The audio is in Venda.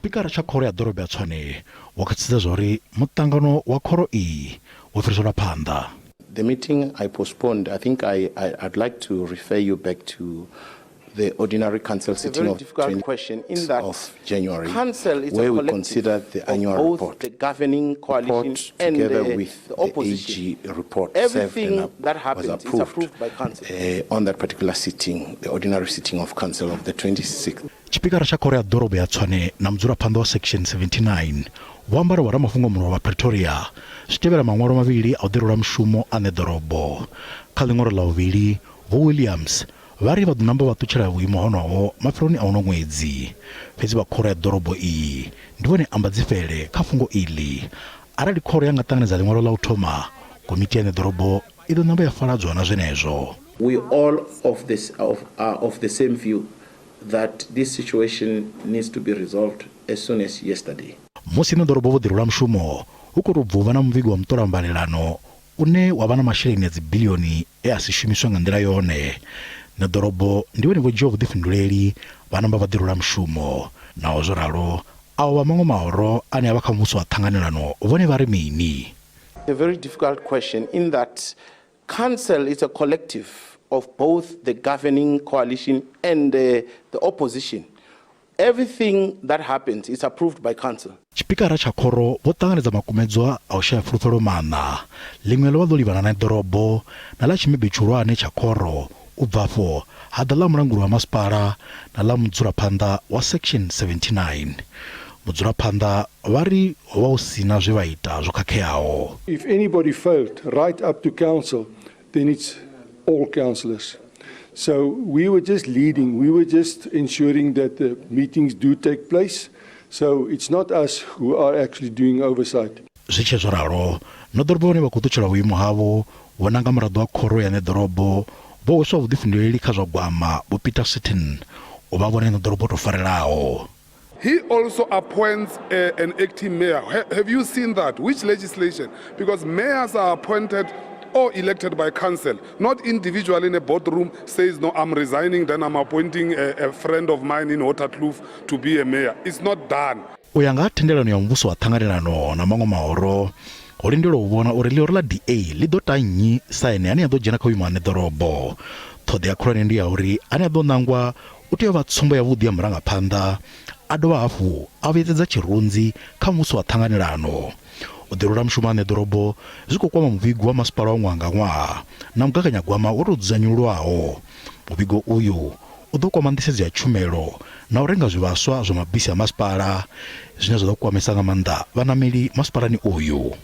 Tshipikara tsha khoro ya ḓorobo ya Tshwane vho khwaṱhisedza zwauri muṱangano wa khoro iyi wo fhiriselwa phanḓa. The meeting I postponed, I think I, I, I'd like to refer you back to the ordinary council It's a sitting very of difficult 20th question in that of January, council is a where we collective considered the of annual both report. the governing coalition Report and together the, with the the opposition. AG report served Everything and that was happens is approved, approved by council. on that particular sitting, the ordinary sitting of council of the 26th. Tshipikara tsha khoro ya ḓorobo ya Tshwane na mudzulaphanḓa wa Section 79 vho amba uri vhoramafhungo mulovha vha Pretoria zwi tevhela maṅwalo mavhili a u ḓirula mushumo a ṋeḓorobo. Kha ḽiṅwalo ḽa vhuvhili, Vho Williams vha ri vha ḓo namba vha ṱutshela vhuimo honoho mafheloni a uno ṅwedzi. Fhedzi vha khoro ya ḓorobo iyi ndi vhone ambadzifhele kha fhungo iḽi. Arali khoro ya nga ṱanganedza ḽiṅwalo ḽa u thoma, komiti ya ṋeḓorobo i ḓo namba ya faladzwa na zwenezwo. We all of this of are of the same view that this situation needs to be resolved as soon as yesterday. Musi ṋeḓorobo vho ḓirula mushumo, hu khou tou bva u vha na muvhigo wa muṱolambalelano une wa vha na masheleni a dzibiḽioni e a si shumiswe nga nḓila yone. Ṋeḓorobo ndi vhone vho dzhiaho vhuḓifhinduleli vha namba vha ḓirula mushumo. Naho zwo ralo, avho vha maṅwe mahoro ane a vha kha muvhuso wa ṱhanganelano vhone vha ri mini? A very difficult question in that council is a collective of both the governing coalition and the, the opposition. Everything that happens is approved by council. Tshipikara tsha khoro vho ṱanganedza makumedzwa a u shaya fulufhelo maṋa, ḽiṅwe ḽo vha ḽo livhana na ḓorobo na ḽa tshimibe tshihulwane tsha khoro, u bva afho ha ḓa ḽa mulanguli wa masipala na ḽa mudzulaphanḓa wa Section 79. Mudzulaphanḓa vha ri ho vha hu si na zwe vha ita zwo khakheaho. If anybody failed right up to council, then it's all councillors. So we were just leading, we were just ensuring that the meetings do take place. So it's not us who are actually doing oversight. Zwi tshe zwo ralo, ṋeḓorobo vhane vha khou ṱutshela vhuimo havho vho nanga muraḓo wa khoro ya ṋeḓorobo vho hweswaho vhuḓifhinduleli kha zwa gwama Vho Peter Sutton u vha vhone ṋeḓorobo o tou farelaho. He also appoints an acting mayor. Have you seen that? Which legislation? Because mayors are appointed or elected by council, not individually in a boardroom says, no, I'm resigning, then I'm appointing a friend of mine in Waterkloof to be a mayor. It's not done. U ya nga ha thendelano ya muvhuso wa ṱhanganelano na maṅwe mahoro, ho lindelwa u vhona uri ḽihoro ḽa DA ḽi ḓo ta nnyi sa ene ane a ḓo dzhena kha vhuimo ha ṋeḓorobo. Ṱhoḓea khulwane ndi ya uri ane a ḓo ṋangwa u tea u vha tsumbo yavhuḓi ya murangaphanḓa, a dovha hafhu a vhuyedzedza tshirunzi kha muvhuso wa ṱhanganelano. U ḓirula mushumo ha ṋeḓorobo zwi khou kwama muvhigo wa masipala wa ṅwaha nga ṅwaha na mugaganyagwama wo tou dzudzanyululwaho. Muvhigo uyu u ḓo kwama nḓisedzo ya tshumelo na u renga zwivhaswa zwa mabisi a masipala, zwine zwa ḓo kwamesa nga maanḓa vhanameli masipalani uyu.